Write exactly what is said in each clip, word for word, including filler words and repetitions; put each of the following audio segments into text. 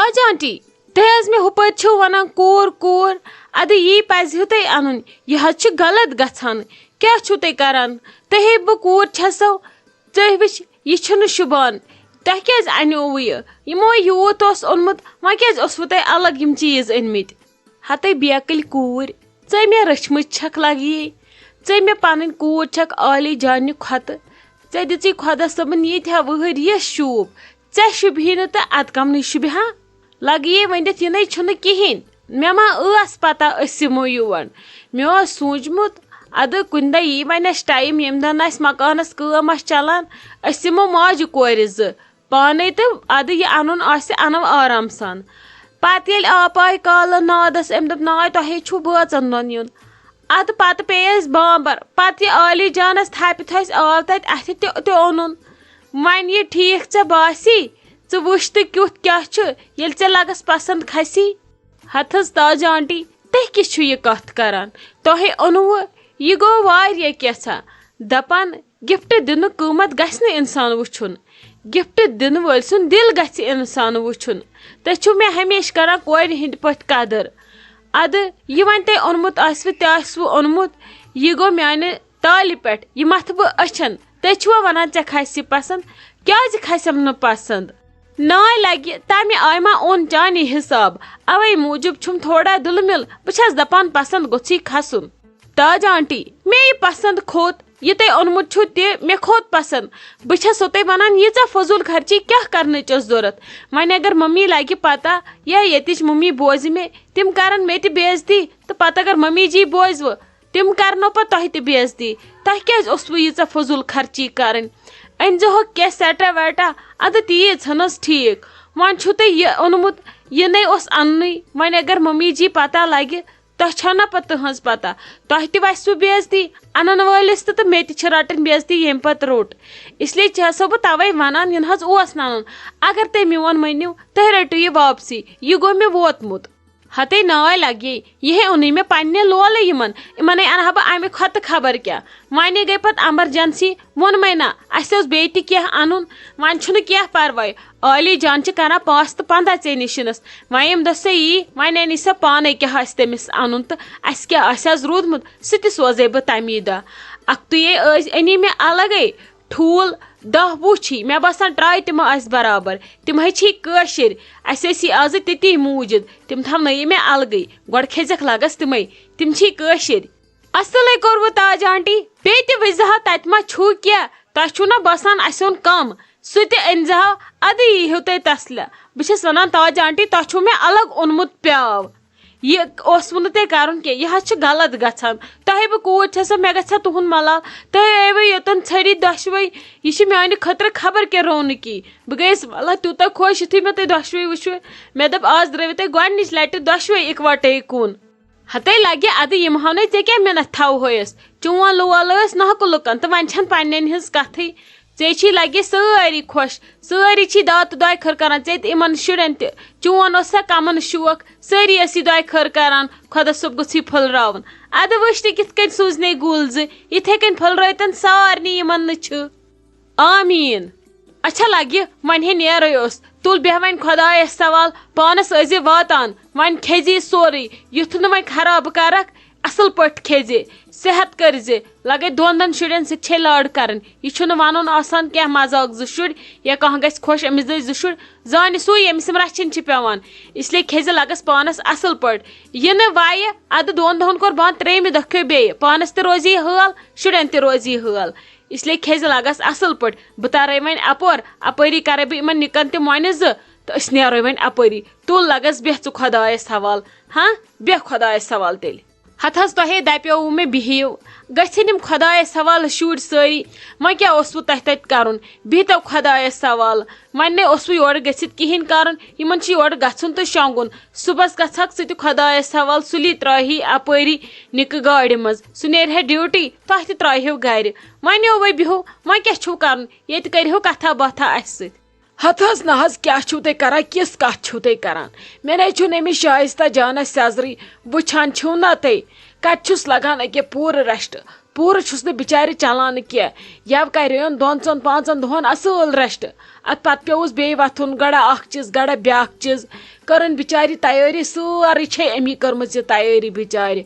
اچھا آنٹی، تۄہہِ حظ مےٚ ہُپٲرۍ چھِو وَنان کوٗر کوٗر، اَدٕ یی پَزِہیو تۄہہِ اَنُن، یہِ حظ چھُ غلط گژھان۔ کیٛاہ چھِو تُہۍ کَران؟ تۄہے بہٕ کوٗر چھَسو، تُہۍ وٕچھ، یہِ چھُنہٕ شوٗبان۔ تۄہہِ کیٛازِ اَنیووُ یہِ؟ یِمو یوٗت اوس اوٚنمُت، وۄنۍ کیٛازِ اوسوُ تۄہہِ الگ یِم چیٖز أنۍمٕتۍ؟ ہَتَے بیکٕلۍ کوٗرۍ، ژٕ مےٚ رٔچھمٕژ چھَکھ لگیے، ژٕ مےٚ پنٕنۍ کوٗر چھَکھ عالی جانہِ کھۄتہٕ۔ ژےٚ دِژٕے خۄدا صٲبن ییٖتیٛاہ وٕہٕرۍ یہِ شوٗب، ژےٚ شوٗبہِ ہے نہٕ تہٕ اَدٕ کَمنٕے شوٗبہِ ہا؟ لگیے ؤنِتھ یہِ نَے چھُنہٕ کِہیٖنۍ۔ مےٚ ما ٲس پتہ أسۍ یِمو یور؟ مےٚ اوس سوٗنٛچمُت، اَدٕ کُنہِ دۄہ یی وۄنۍ اَسہِ ٹایم، ییٚمہِ دۄہ نہٕ اَسہِ مکانس کٲم آسہِ چلان، أسۍ یِمو ماجہِ کورِ زٕ۔ پانے تہٕ اَدٕ یہِ اَنُن آسہِ، اَنو آرام سان۔ پتہٕ ییٚلہِ آپاے کالہٕ نادس، أمۍ دوٚپ، "ناے، تۄہے چھُو بٲژن دۄن یُن۔" اَدٕ پتہٕ پیٚیہِ اَسہِ بامبر۔ پتہٕ یہِ عالی جانس تھپہِ تھَسہِ آو تَتہِ اَتھِ تہِ، تہِ اوٚنُن۔ وۄنۍ یہِ ٹھیٖک ژےٚ باسی، ژٕ وٕچھ تہٕ کیُتھ کیٛاہ چھُ، ییٚلہِ ژےٚ لگس پسنٛد کھسی۔ ہتہٕ حظ تاج آنٹی، تُہۍ کیٛاہ چھِو یہِ کتھ کران؟ تۄہے اوٚنوُ، یہِ گوٚو واریاہ کینٛژھا۔ دپان، گفٹ دِنُک قۭمتھ گژھِ نہٕ انسان وٕچھُن، گفٹ دِنہٕ وٲلۍ سُنٛد دل گژھِ انسان وٕچھُن۔ تُہۍ چھِو مےٚ ہمیشہِ کران کورِ ہٕنٛدۍ پٲٹھۍ قدر۔ ادٕ یہِ وۄنۍ تۄہہِ اوٚنمُت آسِوٕ تہِ آسِوٕ اوٚنمُت، یہِ گوٚو میانہِ تالہِ پٮ۪ٹھ، یہِ متھٕ بہٕ أچھن۔ تُہۍ چھِوا ونان ژےٚ کھسہِ یہِ پسند؟ کیازِ کھسٮ۪م نہٕ پسند؟ ناے لگہِ تمہِ آیہِ ما اوٚن چانی حساب، اوے موٗجوٗب چھُم تھوڑا دُلہٕ مِل۔ بہٕ چھَس دپان پسند گوٚژھُے کھسُن۔ تاج آنٹی، مےٚ یہِ پسند کھوٚت، یہِ تۄہہِ اوٚنمُت چھُو تہِ مےٚ کھوٚت پسند۔ بہٕ چھَسو تۄہہِ ونان، ییٖژاہ فضوٗل خرچی کیٛاہ کرنٕچ ٲس ضوٚرتھ؟ وۄنۍ اگر ممی لگہِ پتہ یا ییٚتِچ ممی بوزِ مےٚ، تِم کرن مےٚ تہِ بے عزتی، تہٕ پتہٕ اگر ممی جی بوزوٕ، تِم کرنو پتہٕ تۄہہِ تہِ بے عزتی۔ تۄہہِ کیازِ اوسوٕ ییٖژاہ فضوٗل خرچی کرٕنۍ؟ أنۍ زِہوکھ کینٛہہ سیٹا ویٹا، ادٕ تیٖژ ہنس ٹھیٖک۔ وۄنۍ چھُو تۄہہِ یہِ اوٚنمُت، یہِ نے اوس اننُے۔ وۄنۍ اگر ممی جی پتہ لگہِ، تۄہہِ چھو نہ پتہٕ تٕہنٛز پتہ؟ تۄہہِ تہِ وسہِ سُہ بے عزتی، انن وٲلِس تہِ، تہٕ مےٚ تہِ چھِ رٹٕنۍ بے عزتی ییٚمہِ پتہٕ روٚٹ۔ اس لیے چھسو بہٕ توے ونان، یہِ نہ حظ اوس نہٕ انُن۔ اگر تُہۍ میون مٲنِو، تُہۍ رٔٹِو یہِ واپسی، یہِ گوٚو مےٚ ووتمُت۔ ہتے ناے لگے، یہِ ہے اوٚنُے مےٚ پننہِ لولہٕ یِمن، یِمنے انہٕ ہا بہٕ امہِ کھۄتہٕ خبر کیٛاہ۔ وۄنۍ گٔے پتہٕ ایمرجنسی، ووٚنمے نہ، اسہِ اوس بیٚیہِ تہِ کینٛہہ انُن، وۄنۍ چھُنہٕ کینٛہہ پرواے۔ عالی جان چھِ کران پانٛژھ تہٕ پنٛداہ ژےٚ نِشنس۔ وۄنۍ ییٚمہِ دۄہ سۄ یی، وۄنۍ اَنہِ سۄ پانے کیٛاہ آسہِ تٔمِس اَنُن تہٕ اَسہِ کیٛاہ آسہِ آز روٗدمُت، سُہ تہِ سوزے بہٕ تَمی دۄہ۔ اَکھتُے ٲسۍ، أنی مےٚ الگے ٹھوٗل دَہ وُہ چھی، مےٚ باسان ٹرٛاے تِمو اَسہِ برابر۔ تِم ہے چھی کٲشِرۍ، اَسہِ ٲسی آزٕ تِتی موٗجوٗد، تِم تھاونٲیی مےٚ الگٕے۔ گۄڈٕ کھیٚزٮ۪کھ لگس تِمے، تِم چھی کٲشِرۍ۔ اصلے کوٚروٕ تاج آنٹی، بیٚیہِ تہِ وٕچھزِ ہا تتہِ ما چھُو کینٛہہ، تۄہہِ چھُو نا باسان اسہِ اوٚن کم؟ سُہ تہِ أنۍ زِ ہا، ادٕ یی ہیو تۄہہِ تسلہ۔ بہٕ چھس ونان تاج آنٹی، تۄہہِ چھُو مےٚ الگ اوٚنمُت پیاو، یہِ اوسوٕ نہٕ تۄہہِ کرُن کینٛہہ، یہِ حظ چھُ غلط گژھان۔ تۄہے بہٕ کوٗر چھسو، مےٚ گژھِ ہا تُہُنٛد ملال، تُہۍ ٲیوٕ یوٚتن ژھٔرِتھ دۄشوے، یہِ چھِ میانہِ خٲطرٕ خبر کیٛاہ رونقی۔ بہٕ گٔیس واللہ تیوٗتاہ خۄش یُتھُے مےٚ تُہۍ دۄشوے وٕچھوٕ، مےٚ دوٚپ آز درٛٲوِو تۄہہِ گۄڈنِچ لٹہِ دۄشوے اکوٹے کُن۔ ہتے لگہِ ادٕ یِم ہاو نے ژےٚ کیٛاہ مِنتھ تھاوہویس؟ چون لول ٲس نحقہٕ لُکن تہٕ وۄنۍ چھَنہٕ پننٮ۪ن ہٕنٛز کتھٕے۔ ژےٚ چھی لگہِ سٲری خۄش، سٲری چھی داد تہٕ دۄیہِ خٲر کران، ژےٚ تہِ یِمن شُرٮ۪ن تہِ۔ چون اوس سا کمن شوق، سٲری ٲسی دۄیہِ خٲر کران، خۄدا صٲب گوٚژھ یہِ پھٔلراوُن۔ ادٕ وٕچھ تہِ کِتھ کٔنۍ سوٗزنے گُل زٕ، یِتھے کٔنۍ پھٔلرٲوتن سارنٕے یِمن نہٕ چھِ۔ آمیٖن۔ اچھا لگہِ، وۄنۍ ہے نیرے اوس۔ تُل بیٚہہ وۄنۍ خۄدایس سوال، پانس ٲسۍ زِ واتان، وۄنۍ کھیٚزِ یہِ سورُے، یُتھ نہٕ وۄنۍ خراب کرکھ، اصل پٲٹھۍ کھیٚزِ، صحت کٔرزِ۔ لگے دۄن دۄن شُرٮ۪ن سۭتۍ چھے لاڈ کرٕنۍ۔ یہِ چھُنہٕ ونُن آسان کینٛہہ مذاق، زٕ شُرۍ یا کانٛہہ گژھِ خۄش، أمِس دٔسۍ زٕ شُرۍ، زانہِ سُے ییٚمِس یِم رچھِنۍ چھِ پٮ۪وان۔ اس لیے کھیٚزِ لگس پانس اصل پٲٹھۍ۔ یہِ نہٕ وایہِ، ادٕ دۄن دۄہن کوٚر بنٛد، ترٛیٚیمہِ دۄہ کھیٚو بیٚیہِ۔ پانس تہِ روزِ یہِ حٲل، شُرٮ۪ن تہِ روزِ یہِ حٲل۔ اس لیے کھیٚزِ لگس اصل پٲٹھۍ۔ بہٕ ترے وۄنۍ اپور، اپٲری کرے بہٕ یِمن نِکن تہِ مۄنہِ زٕ تہٕ أسۍ نیرو وۄنۍ اپٲری۔ تُل لگس، بیٚہہ ژٕ خۄدایس حوال۔ ہاں، بیٚہہ خۄدایس حوال تیٚلہِ۔ ہتہٕ حظ تۄہے دپیووُ مےٚ بِہِو، گٔژھِنۍ یِم خۄدایس حوالہٕ شُرۍ سٲری۔ وۄنۍ کیٛاہ اوسوُ تۄہہِ تتہِ کرُن؟ بِہتو خۄدایس حوالہٕ۔ وۄنۍ نے اوسوُ یورٕ گٔژھِتھ کِہیٖنۍ کرُن، یِمن چھُ یورٕ گژھُن تہٕ شۄنٛگُن۔ صُبحس گژھکھ ژٕ تہِ خۄدایس حوالہٕ، سُلی ترٛاوہی اپٲری نِکہٕ گاڑِ منٛز، سُہ نیرِ ہا ڈیوٹی، تۄہہِ تہِ ترٛاوہیو گرِ۔ وۄنۍ یِوے بِہِو، وۄنۍ کیٛاہ چھُو کرُن؟ ییٚتہِ کٔرِہو کتھا باتھا اسہِ سۭتۍ۔ ہتہٕ حظ نہ حظ، کیٛاہ چھِو تُہۍ کران؟ کِژھ کتھ چھِو تُہۍ کران؟ مےٚ نے چھُنہٕ أمِس شایستہ جانس سیزرٕے، وٕچھان چھِو نا تُہۍ، کتہِ چھُس لگان أکیٛاہ پوٗرٕ رشٹہٕ۔ پوٗرٕ چھُس نہٕ بِچارِ چلان کینٛہہ۔ یَوٕ کَریون دۄن ژۄن پانٛژَن دۄہَن اَصٕل rest۔ اَدٕ پَتہٕ پیوٚوُس بیٚیہِ وۄتھُن، گڑا اَکھ چیٖز، گڑا بیٛاکھ چیٖز۔ کٔرٕن بِچارِ تیٲری، سٲرٕے چھے أمی کٔرمٕژ یہِ تیٲری بِچارِ۔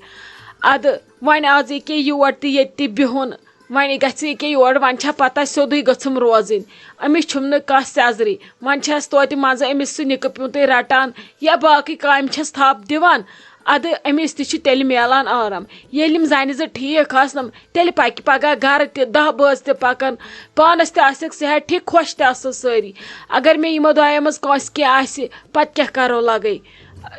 اَدٕ وۄنۍ آز ییٚکیٛاہ یور تہِ ییٚتہِ تہِ بِہُن، وۄنۍ گژھِ ییٚکیٛاہ یور، وۄنۍ چھا پَتہ سیوٚدُے گٔژھٕم روزٕنۍ۔ أمِس چھُم نہٕ کانٛہہ سیٚزرٕے۔ وۄنۍ چھَس توتہِ منٛزٕ أمِس سُہ نِکہٕ پیوٗنٛتُے رَٹان یا باقٕے کامہِ چھَس تھَپھ دِوان۔ اَدٕ أمِس تہِ چھُ تیٚلہِ میلان آرام۔ ییٚلہِ یِم زَنہِ زٕ ٹھیٖک آسنَم، تیٚلہِ پَکہِ پَگاہ گَرٕ تہِ، دَہ بٲژ تہِ پَکَن، پانَس تہِ آسٮ۪کھ صحت ٹھیٖک، خۄش تہِ آسَن سٲری۔ اگر مےٚ یِمو دۄیو منٛز کٲنٛسہِ کینٛہہ آسہِ، پَتہٕ کیٛاہ کَرو لَگے؟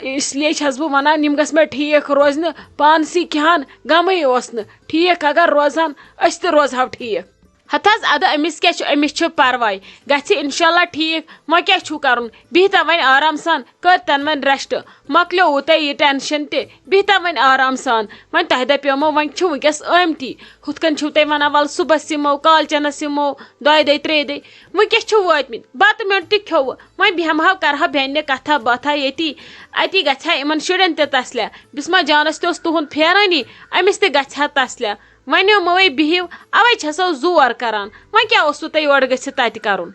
اِسلیے چھَس بہٕ وَنان، یِم گژھِ مےٚ ٹھیٖک روزنہِ، پانسٕے کینٛہہ ہَن غمٕے اوس نہٕ۔ ٹھیٖک اگر روزہَن، أسۍ تہِ روزہَو ٹھیٖک۔ ہتہٕ حظ، اَدٕ أمِس کیٛاہ چھُ، أمِس چھُ پَرواے، گژھِ اِنشاءاللہ ٹھیٖک۔ وۄنۍ کیٛاہ چھُو کَرُن؟ بِہتا وۄنۍ آرام سان، کٔرتَن وۄنۍ rest، مۄکلیووُ تۄہہِ یہِ tension تہِ، بِہتا وۄنۍ آرام سان۔ وۄنۍ تۄہہِ دَپیومو، وۄنۍ چھُ وٕنکیٚس ٲمتی، ہُتھ کٔنۍ چھِو تُہۍ وَنان، وَلہٕ صُبحَس یِمو، کالچَنَس یِمو، دۄیہِ دۄہہِ ترٛیٚیہِ دۄہہِ۔ وٕنکیٚس چھِو وٲتمٕتۍ، بَتہٕ میوٚنٛڈ تہِ کھیوٚوُ، وۄنۍ بیٚہمہو، کَرہو بیٚنہِ کَتھا باتھا ییٚتی، اَتی گژھِ ہا یِمَن شُرٮ۪ن تہِ تسلیہ۔ بِسما جانَس تہِ اوس تُہُنٛد پھیرٲنی، أمِس تہِ گژھِ ہا تسلیہ۔ وۄنۍ یِموے بِہِو، اَوَے چھَسو زور کران۔ وۄنۍ کیٛاہ اوسوٕ تۄہہِ یورٕ گٔژھِتھ تَتہِ کرُن؟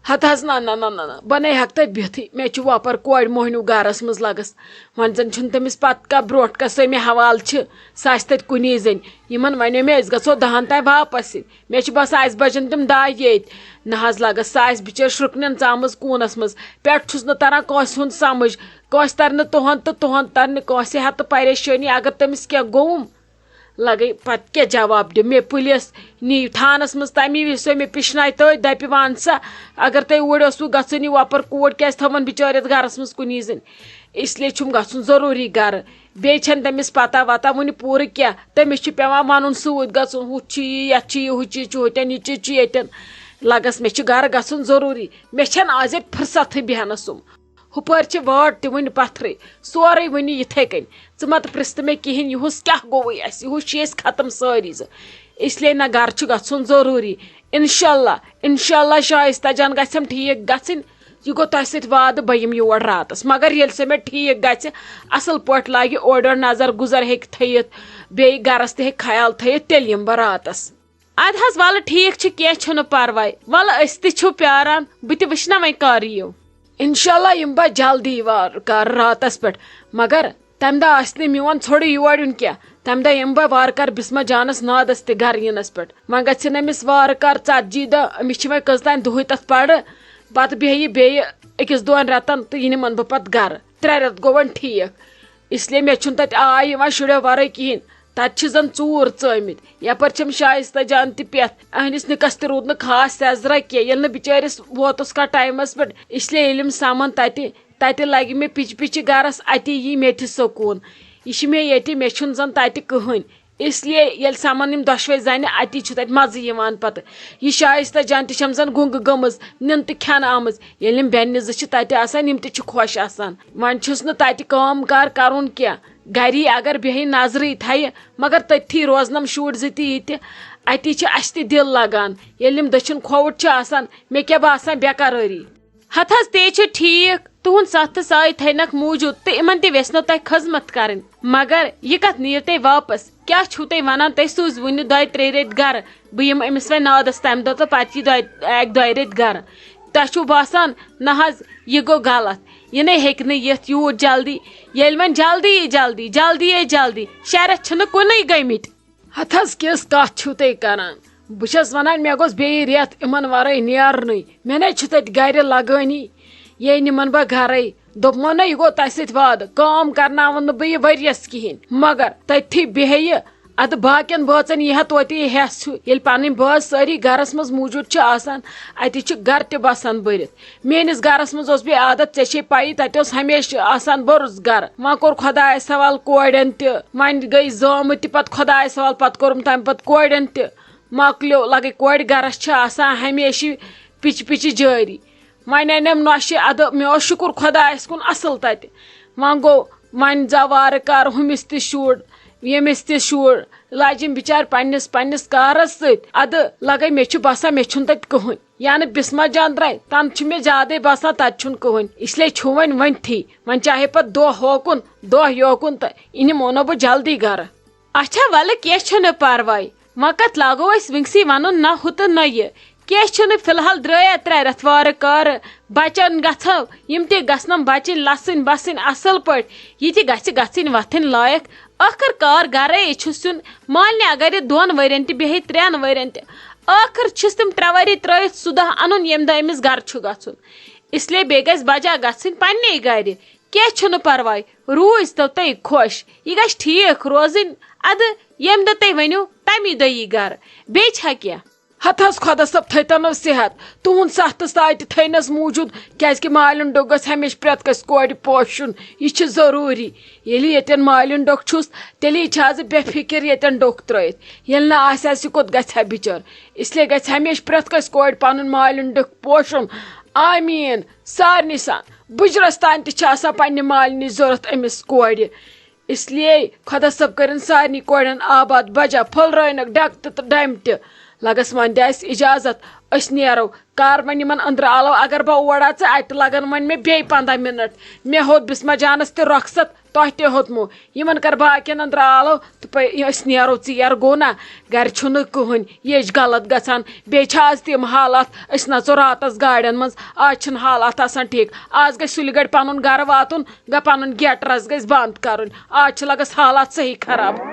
ہتہٕ حظ، نہ، نہ، نہ، نہ، نہ، بہٕ نے ہٮ۪کہٕ تَتہِ بِہتھٕے۔ مےٚ چھُ وۄپَر کورِ موہنیوٗ گَرَس منٛز لَگَس۔ وۄنۍ زَن چھُنہٕ تٔمِس پَتہٕ کانٛہہ برونٛٹھ کَنہِ سۄ مےٚ حوالہٕ چھِ، سۄ آسہِ تَتہِ کُنی زٔنۍ۔ یِمَن وَنیو مےٚ، أسۍ گژھو دَہَن تام واپَس یِنۍ۔ مےٚ چھُ باسان، اَسہِ بَجَن تِم دَہ ییٚتۍ۔ نہ حظ لَگَس، سۄ آسہِ بِچٲر شرٛکنٮ۪ن ژامٕژ کوٗنَس منٛز۔ پٮ۪ٹھ چھُس نہٕ تَران کٲنٛسہِ ہُنٛد سَمٕجھ۔ کٲنٛسہِ تَرِ نہٕ تُہُنٛد تہٕ تُہُنٛد تَرِ نہٕ کٲنٛسہِ ہٮ۪تھ پریشٲنی۔ اگر تٔمِس کینٛہہ گوٚوُم، لگے پتہٕ کیٛاہ جواب دِم؟ مےٚ پُلیٖس نی تھانس منٛز، تَمی وِزِ سۄ مےٚ پِشنایہِ تٔتھۍ، دَپہِ، "وَن سا، اگر تۄہہِ اوٗرۍ اوسوٕ گژھُن، یہِ وۄپر کوٗر کیٛازِ تھٲوٕن بِچٲرِتھ گرس منٛز کُنی زٔنۍ؟" اس لیے چھُم گژھُن ضروٗری گرٕ۔ بیٚیہِ چھَنہٕ تٔمِس پتہ وتہ وُنہِ پوٗرٕ کینٛہہ، تٔمِس چھُ پٮ۪وان وَنُن سۭتۍ گژھُن، ہُتھ چھُ یہِ، یَتھ چھُ یہِ، ہُہ چیٖز چھُ ہُتٮ۪ن، یہِ چیٖز چھُ ییٚتٮ۪ن۔ لگس مےٚ چھُ گرٕ گژھُن ضروٗری، مےٚ چھَنہٕ آز ییٚتہِ فرصتھٕے بیٚہنَس سُم۔ ہُپٲرۍ چھِ وٲر تہِ وُنہِ پتھرٕے، سورُے وُنہِ یِتھَے کٔنۍ۔ ژٕ مہ تہٕ پرٛژھ تہٕ مےٚ کِہیٖنۍ، یِہُس کیٛاہ گوٚوُے اَسہِ، یِہُس چھِ أسۍ ختم سٲری زٕ۔ اس لیے نہ گرٕ چھُ گژھُن ضروٗری۔ انشاءاللہ، انشاءاللہ شایستہ جان گژھٮ۪م ٹھیٖک گژھٕنۍ۔ یہِ گوٚو تۄہہِ سۭتۍ وعدٕ، بہٕ یِمہٕ یور راتس۔ مگر ییٚلہِ سۄ مےٚ ٹھیٖک گژھِ، اصل پٲٹھۍ لاگہِ اورٕ یورٕ نظر گُزر ہیٚکہِ تھٲیِتھ، بیٚیہِ گرس تہِ ہیٚکہِ خیال تھٲیِتھ، تیٚلہِ یِمہٕ بہٕ راتس۔ اَدٕ حظ، وَلہٕ ٹھیٖک چھُ، کینٛہہ چھُنہٕ پَرواے۔ وَلہٕ أسۍ تہِ چھِو پیاران، بہٕ تہِ وٕچھِ نا وۄنۍ کر یِیِو۔ انشاءاللہ یِمہٕ بہٕ جلدی وارٕ کارٕ راتَس پٮ۪ٹھ، مگر تَمہِ دۄہ آسہِ نہٕ میون ژھوٚرُے یور یُن کینٛہہ۔ تَمہِ دۄہ یِمہٕ بہٕ وارٕ کارٕ بِسمہ جانَس نادَس تہِ گرٕ یِنَس پٮ۪ٹھ۔ وۄنۍ گژھِ نہٕ أمِس وارٕ کارٕ ژتجی دۄہ، أمِس چھِ وۄنۍ کٔژتام دۄہٕے تَتھ پَرٕ۔ پَتہٕ بیٚہہِ یہِ بیٚیہِ أکِس دۄن رٮ۪تَن تہٕ یہِ نِمَن بہٕ پَتہٕ گرٕ۔ ترٛےٚ رٮ۪تھ گوٚو وۄنۍ ٹھیٖک۔ اس لیے مےٚ چھُنہٕ تَتہِ آے یِوان شُرٮ۪و وَرٲے کِہیٖنۍ۔ تَتہِ چھِ زَن ژوٗر ژٲمٕتۍ۔ یَپٲرۍ چھَم شایستہ جان تہِ پٮ۪تھ۔ أہنٛدِس نِکَس تہِ روٗد نہٕ خاص سیٚزرا کینٛہہ۔ ییٚلہِ نہٕ بِچٲرِس ووتُس کانٛہہ ٹایمَس پٮ۪ٹھ، اس لیے ییٚلہِ یِم سَمَن تَتہِ، تَتہِ لَگہِ مےٚ پِچہِ پِچہِ گَرَس، اَتی یی مےٚ تہِ سکوٗن۔ یہِ چھِ مےٚ ییٚتہِ، مےٚ چھُنہٕ زَن تَتہِ کٕہٕنۍ۔ اس لیے ییٚلہِ سَمَن یِم دۄشوَے زَنہِ اَتی چھِ، تَتہِ مَزٕ یِوان پَتہٕ۔ یہِ شایستہ جان تہِ چھَم زَن گُنٛگہٕ گٔمٕژ، نِنہٕ تہٕ کھٮ۪نہٕ آمٕژ۔ ییٚلہِ یِم بیٚنہِ زٕ چھِ تَتہِ آسان، یِم تہِ چھِ خۄش آسان۔ وۄنۍ چھُس نہٕ تَتہِ کٲم کار کَرُن کینٛہہ۔ گَری اگر بیٚہہِ نظرٕے تھایہِ، مگر تٔتھی روزنَم شُرۍ زٕ تہِ ییٚتہِ۔ اَتی چھِ اَسہِ تہِ دِل لَگان۔ ییٚلہِ یِم دٔچھِنۍ کھووُر چھِ آسان، مےٚ کیٛاہ باسان بے قرٲری۔ ہتہٕ حظ، تے چھُ ٹھیٖک، تُہُنٛد ساتھ تہٕ سایہِ تھاینَکھ موٗجوٗد تہٕ یِمَن تہِ ویژھنو تۄہہِ خٔذمت کَرٕنۍ۔ مگر یہِ کَتھ نِیِو تُہۍ واپس؟ کیٛاہ چھُو تُہۍ وَنان؟ تُہۍ سوٗزِو وُنہِ دۄیہِ ترٛیٚیہِ ریٚتۍ گَرٕ۔ بہٕ یِمہٕ أمِس وۄنۍ نادَس تَمہِ دۄہ تہٕ پَتہٕ یی دۄیہِ، اَکہِ دۄیہِ ریٚتۍ گَرٕ۔ تۄہہِ چھُو باسان، نہ حظ، یہِ گوٚو غلط۔ یہِ نے ہیٚکہِ نہٕ یِتھ یوٗت جلدی۔ ییٚلہِ وۄنۍ جلدی یی جلدی، جلدی یی جلدی، شےٚ رٮ۪تھ چھِنہٕ کُنُے گٔمٕتۍ۔ ہتہٕ حظ کِژھ کتھ چھِو تُہۍ کران؟ بہٕ چھَس وَنان، مےٚ گوٚژھ بیٚیہِ رٮ۪تھ یِمن ورٲے نیرنُے۔ مےٚ نے چھُ تَتہِ گرِ لگٲنی۔ یے نِمن بہٕ گرے۔ دوٚپمو نہ، یہِ گوٚو تۄہہِ سۭتۍ وعدٕ، کٲم کرناوَن نہٕ بہٕ یہِ ؤرِیَس کِہیٖنۍ۔ مگر تٔتھی بیٚہہِ، اَدٕ باقین بٲژن یی ہا توتہِ یہِ ہٮ۪س ہیوٗ۔ ییٚلہِ پنٕنۍ بٲژ سٲری گرس منٛز موٗجوٗد چھِ آسان، اَتی چھِ گرٕ تہِ بسان بٔرِتھ۔ میٲنِس گرس منٛز اوس بیٚیہِ عادت، ژےٚ چھے پَیی، تَتہِ اوس ہمیشہٕ آسان بوٚرُس گرٕ۔ وۄنۍ کوٚر خۄدایَس حوالہٕ کورٮ۪ن تہِ، وۄنۍ گٔے زامٕتۍ تہِ پَتہٕ خۄدایَس حوالہٕ، پَتہٕ کوٚرُم تَمہِ پَتہٕ کورٮ۪ن تہِ۔ مۄکلیو، لَگے کورِ گرس چھِ آسان ہمیشہٕ پِچہِ پِچہِ جٲری۔ وۄنۍ اَنٮ۪م نۄشہِ، اَدٕ مےٚ اوس شُکُر خۄدایَس کُن اَصٕل تَتہِ۔ وۄنۍ گوٚو، وۄنۍ زاو وارٕ کارٕ ہُمِس تہِ شُر، ییٚمِس تہِ شُر، لجِم بِچارِ پننِس، پننِس کارس سۭتۍ۔ ادٕ لگے مےٚ چھُ باسان مےٚ چھُنہٕ تتہِ کٕہٕنۍ۔ یا نہٕ بسمہ جان درٛاے، تنہٕ چھُ مےٚ زیادے باسان تتہِ چھُنہٕ کٕہٕنۍ۔ اس لیے چھُ وۄنۍ وۄنۍ تھی، وۄنۍ چاہے پتہٕ دۄہ ہوکُن، دۄہ یوکُن، تہٕ یہِ نِمو نہٕ بہٕ جلدی گرٕ۔ اچھا، ولہٕ کینٛہہ چھُنہٕ پرواے، وۄنۍ کتھ لاگو أسۍ وٕنکسٕے ونُن، نہ ہُہ تہٕ نہ یہِ۔ کینٛہہ چھُنہٕ، فی الحال درٛاے اتھ ترٛےٚ رٮ۪تھ وارٕ کارٕ۔ بچن گژھو، یِم تہِ گژھنم بچٕنۍ، لسٕنۍ، بسٕنۍ اصل پٲٹھۍ۔ یہِ تہِ گژھِ گژھٕنۍ وتھٕنۍ لایق۔ ٲخٕر کار گرے چھُس یُن۔ مالنہِ اگر یہِ دۄن ؤرین تہِ بیٚہہِ، ترٛٮ۪ن ؤرین تہِ، ٲخٕر چھِس تِم ترٛےٚ ؤری ترٲوِتھ سُہ دۄہ انُن، ییٚمہِ دۄہ أمِس گرٕ چھُ گژھُن۔ اس لیے بیٚیہِ گژھِ بجا گژھٕنۍ پننے گرِ۔ کینٛہہ چھُنہٕ پرواے، روٗزۍ تو تُہۍ خۄش۔ یہِ گژھِ ٹھیٖک روزٕنۍ۔ ادٕ ییٚمہِ دۄہ تُہۍ ؤنِو، تمی دۄہ یی گرٕ۔ بیٚیہِ چھا کینٛہہ؟ ہتہٕ حظ خۄدا صٲب تھٲیتنو صحت۔ تُہُنٛد سَتھ تہٕ ساے تہِ تھٲینَس موٗجوٗد، کیٛازِکہِ مالِن ڈوٚکھ گژھِ ہمیشہِ پرٛٮ۪تھ کٲنٛسہِ کورِ پوشُن۔ یہِ چھِ ضروٗری۔ ییٚلہِ ییٚتٮ۪ن مالِن ڈوٚکھ چھُس، تیٚلی چھِ آز بے فِکر ییٚتٮ۪ن ڈوٚکھ ترٛٲیِتھ۔ ییٚلہِ نہٕ آسہِ ہا، سُہ کوٚت گژھِ ہا بِچٲر؟ اس لیے گژھِ ہمیشہِ پرٛٮ۪تھ کٲنٛسہِ کورِ پنُن مالِن ڈوٚکھ پوشُن۔ آمیٖن۔ سارنٕے سان بُجرس تام تہِ چھِ آسان پننہِ مالِنٕچ ضروٗرت أمِس کورِ۔ اس لیے خۄدا صٲب کٔرِن سارنٕے کورٮ۪ن آباد بجا پھٔلرٲینکھ ڈٮ۪کہٕ تہِ تہٕ ڈَمہِ تہِ۔ لگس وۄنۍ دِ اَسہِ اجازت، أسۍ نیرو۔ کر وۄنۍ یِمن أنٛدرٕ آلو، اگر بہٕ اور اژٕ، اتہِ لگن وۄنۍ مےٚ بیٚیہِ پنٛداہ منٹ۔ مےٚ ہوٚت بسمہ جانس تہِ رۄخصت، تۄہہِ تہِ ہوٚتمو۔ یِمن کر باقین أنٛدرٕ آلو تہٕ پے-، أسۍ نیرو، ژیر گوٚو نا؟ گرِ چھُنہٕ کٕہٕنۍ، یہِ چھِ غلط گژھان۔ بیٚیہِ چھِ آز تِم حالات، أسۍ نژو راتس گاڑٮ۪ن منٛز، آز چھِنہٕ حالات آسان ٹھیٖک۔ آز گژھِ سُلہِ گڑِ پنُن گرٕ واتُن، گہ پنُن گیٹرس گژھِ بند کرُن۔ آز چھِ لگس حالات صحیح خراب۔